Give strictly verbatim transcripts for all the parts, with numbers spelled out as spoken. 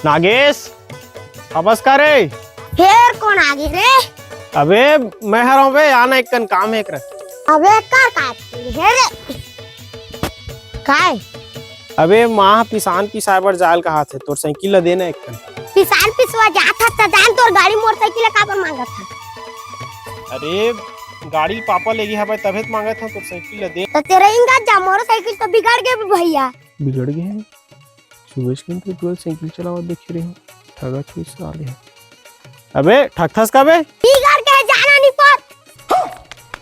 नागेश, वापस का रे? फेर कोन आगे रे? अबे, मैं हरंव बे, आना, एक कन काम हे एकरा। अबे, कर का हे रे? काय? अबे, माँ ह पिसान पिसाए बर जाए ल कहाथे, तोर साइकिल ल देना एक कन। पिसान पिसवा जात हस त जान, तोर गाड़ी मोटरसाइकिल ल काबर मांगत हस? अरे, गाड़ी पापा लेगे हवय, तभे त मांगत हंव, तोर साइकिल ल दे। त तेरा इंगा जा, मोटरसाइकिल तो बिगड़ गे भैया। बिगड़ गे हे। सुबह के तो टूरा साइकिल चलावत देखे रहे हंव, ठगत होही साले ह। अबे, ठगथस का बे? बिगड़ गे, जाना नहीं पर।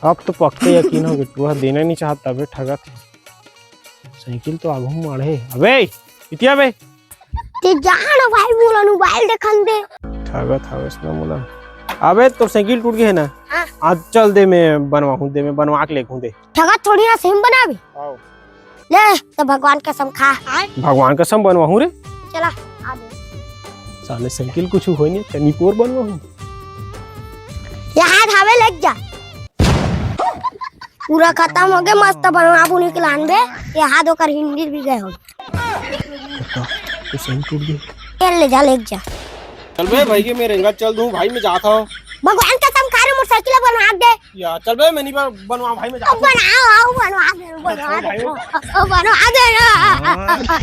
अब तो पक्का यकीन होगे, टूरा देना नहीं चाहत, तभे ठगत हे। साइकिल तो आघू माढ़े। अबे, इतिया बे। ते जाना भाई, मोला मोबाइल देखन दे। ठगत हवस ना मोला। अबे, तोर साइकिल टूट गे हे ना? हाँ। आज चल दे, मैं बनवाहूँ दे, मैं बनवा के लेगहूँ दे। ठगत थोड़ी ना, सही में बनाबे। आओ। ले, त भगवान कसम खा। भगवान कसम बनवाहूँ रे। चला, आ दे। साले साइकिल कुछ होय नहीं, त निपोर बनवाहूँ। ये हाथ हवे, लेग जा। पूरा खतम होगे, मस्त बनवा बुनी के लान बे। ये हाथ ओकर हिंदी भी गए हो। तो सही टूट गे। ये ले जा, लेग जा। चल बे भाई के मेरे अंगत चल दूं भाई, मैं जात हंव। भगवान कसम खा रे, मोटरसाइकिल बनवा दे। या चल बे, मैं नहीं बन-, बनवा भाई, मैं जात हंव। बनाओ, आओ, बनवा दे, बनवा दे। भाई। ओ, बनवा दे ना। हाँ।